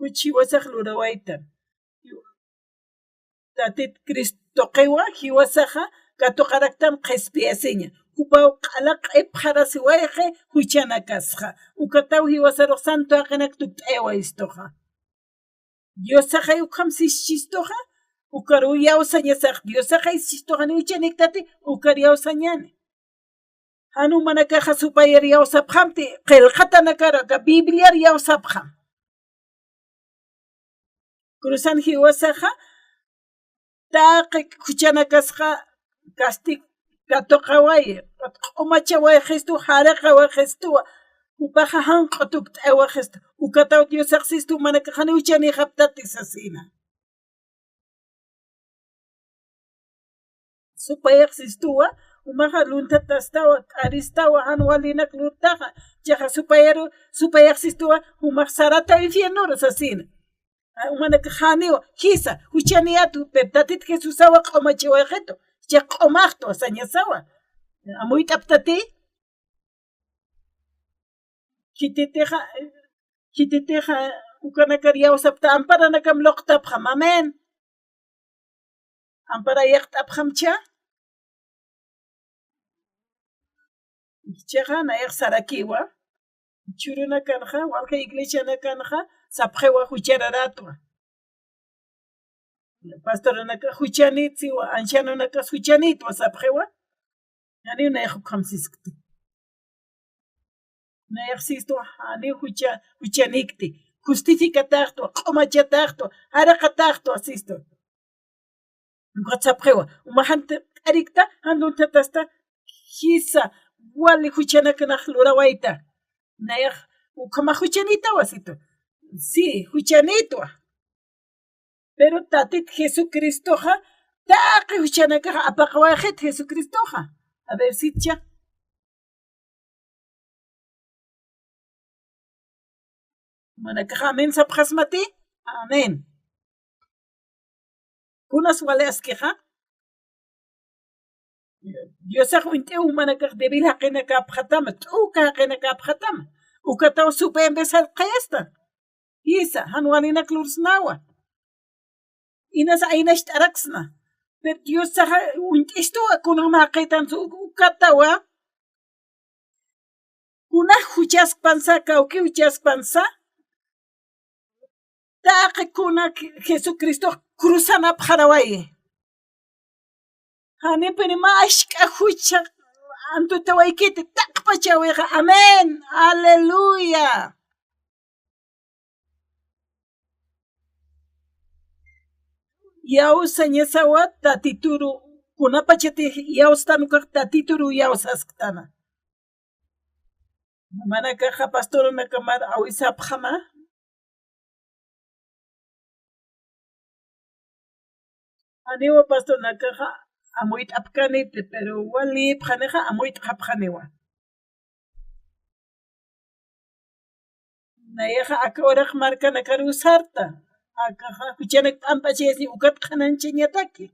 Juch jiwasax lurawaytan. Tatit Cristoqiwa jiwasaxa katuqaraktan qhispiyasiña. Jupaw q'ala q'ipxarasiwayxi juchanakasxa. Ukataw jiwasarux santo jaqinak tukt'ayawayistuxa. Diosaxay ukham sischistuxa, ukar uyawsañasax, Diosaxay sistuxa ni juchaniktati, ukar yawsañäni. Jan umanakaxa supayar yawsapxamti, qillqatanakar aka Bibliar yawsapxam. Cruzan jiwasaxa, taqi juchanakasxa, casti-, katuqawayi, q'umachawayxistu, jariqawayxistuwa, jupaxa janq'u tukt'awayxistu, ukataw Diosax sistu umanakax janiw juchanixaptati sasina. Supayax sistuwa, umaxa lunthatastawa, t'aristawa, jan walinak lurtaxa, chiqa supayaru, supayax sistuwa, umax sarata infiernuru sasina. A, umanakax janiwa, jisa, juchaniyätwa, pero Tatit Jesusawa q'umachawayxitu, chiqa q'umaxtwa sañasawa. Amuyt'aptati, khititixa, khititixa ukanakar yawsapta amparanakam luqtapxam. Amén. Ampara yaqt'apxamcha. Chiqa nayax sarakiwa. Churunakanxa, walja iglesianakanxa, sapxiwa juchararätwa. Pastoranaka juchanït siwa, ancianonakas juchanïtwa sapxiwa. Janiw nayax ukham siskti. Nayax sistu, jani jucha, juchanikti. Justificataxtwa, q'umachataxtwa, jaraqataxtwa sistu. Ukat sapxiwa, umax jan t'arikta, jan uñt'atasta, jisa, wali juchanakanax lurawayta. Nayax, ukhamax juchanitawa sistu. Sí, juchanitwa. Pero Tatit Jesucristoxa, taqi juchanakax apaqawayxit Jesucristoxa. A ver, sitcha. Jumanakax amén sapxasmati. Amén. Kunas wali askixa. Diosax uñt'iw jumanakax débil jaqinakäpxatama, t'uka jaqinakäpxatama. Ukataw supay empezar qhayasta. Jisa, jan walinak lursnawa. Inas aynacht'araksna. Pero Diosaxa uñt'istuwa, kunjam jaqitansa ukatawa. Kuna juchaskpansa, kawki juchaskpansa, taqi kuna Jesucristox cruzanapxarawayi. Janipini mä ask'a jucha antutawaykiti taqpachawixa. Amén. Aleluya. Yawsañasawa Tatituru, kunapachatix yawstan ukax Tatituru yawsasktana. Jumanakaxa pastoranakamar awisapxama. Janiwa pastornakaxa amuyt'apkäniti, pero walïpxanixa amuyt'xapxaniwa. Nayaxa aka uraq markanakaruw sarta. Akaxa juchanak p'amp'achayasiñ ukat qhanañchañataki.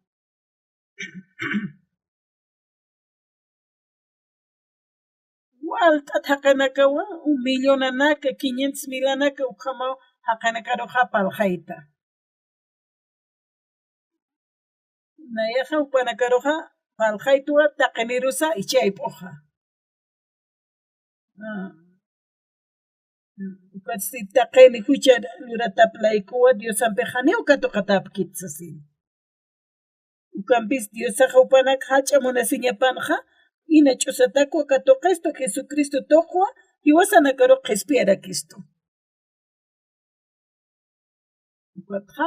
Walt'at jaqinakawa, un millonanaka, quinientos milanaka ukhamaw jaqinakaruxa parlxayta. Nayaxa jupanakaruxa parlxaytwa taqinirusa ichayp'uxa. Ah. Ukatsti taqini jucha luratap laykuwa Diosampix janiw katuqatäpkit sasin. Ukampis Diosaxa jupanak jach'a munasiñapanxa, ina ch'usatakwa katuqistu Jesucristo tuqwa, jiwasanakaruw qhispiyarakistu. Ukatxa,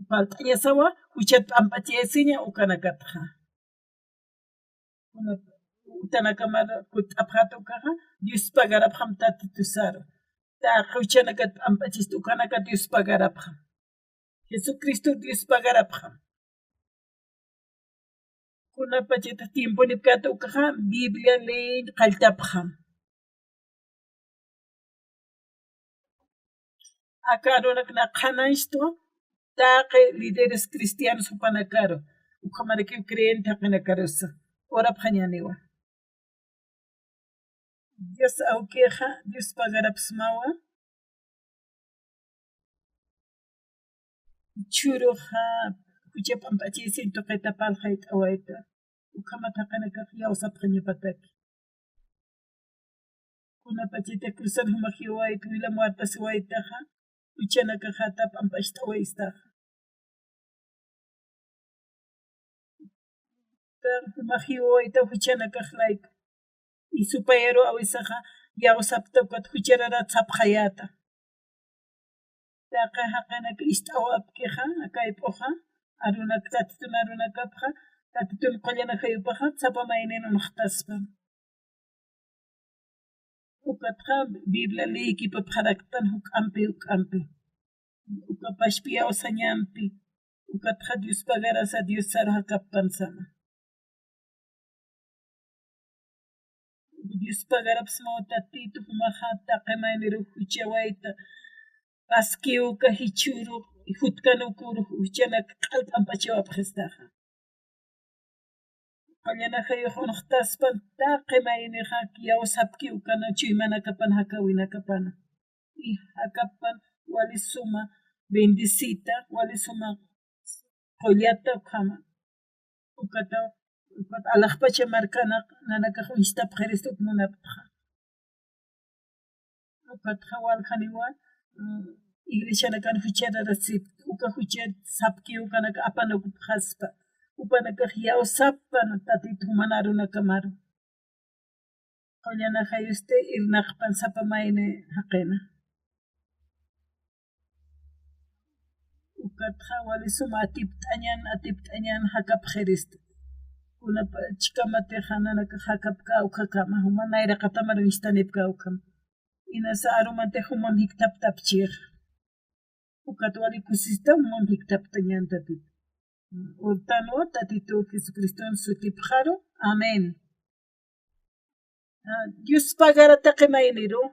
falt'añasawa, juchat p'amp'achayasiña ukanakatxa. Kuna utanakamar kutt'apxät ukaxa, Dios pagarapxam Tatitusaru. Taqi juchanakat p'amp'achist ukanakat Dios pagarapxam. Jesucristo Dios pagarapxam. Kunapachatix tiemponipkät ukaxa, Biblia leeñ qalltapxam. Aka arunak na qhanañchtwa, taqi líderes cristianos jupanakaru, ukhamarakiw creyente jaqinakarusa, urapxañäniwa. Dios awkixa, Dios pagarapxsmawa. Jichhüruxa, jucha p'amp'achayasiñ tuqita parlxayt'awayta. Ukhamat jaqinakax yawsapxañapataki. Kunapachatix cruzan jumax jiwayta, wila muertasiwaytaxa, juchanakaxata p'amp'acht'awaystaxa. Jumax jiwawayta juchanakax layku. Y supayaru awisaxa, yawsapta ukat juchararat sapxayäta. Taqi jaqinak ist'awapkixa, akayp'uxa, arunak Tatitun arunakapxa, Tatitun qullan ajayupaxa, sapa maynin uñxtaspan. Ukatxa Biblia leeyikipapxaraktan juk'ampi, juk'ampi. Uka pachpi yawsañampi. Ukatxa Dios pagarasa Diosaru jakappan sama. Dios pagarapxsmaw Tatitu, jumaxa taqi mayniru juchawayta, paskiw uka jichhüru, jutkan uka urux juchanak q'al p'amp'achawapxistaxa. Qullan ajayux uñxtaspan taqi maynixa yawsapkiw ukana chuymanakapan jakäwinakapana. Y jakappan wali suma bendecita, wali suma qullata ukhama. Ukata, ukat alaxpacha markanak nanakax uñstapxiristu uk munaptxa. Ukatxa waljaniwa, mm, iglesianakan juchararasipta, uka juchat sapkiw ukanak apanakupxaspa, jupanakax yawsappan Tatitu juman arunakamaru. Uñanaxayusti irnaqpan sapa mayni jaqina. Ukatxa wali suma atipt'añan, atipt'añan jakapxirista. Kunapa chhikamatix nanakax jakapkä ukhakama, juma nayraqatamar uñstanipkä ukhama. Inasa arumantix jumam jikthaptapchixa. Ukat wali kusista jumam jikthaptañan Tatitu. Urtanwa Tatitu Jesucriston sutipxaru. Amén. Ah, Dios pagara taqi mayniru.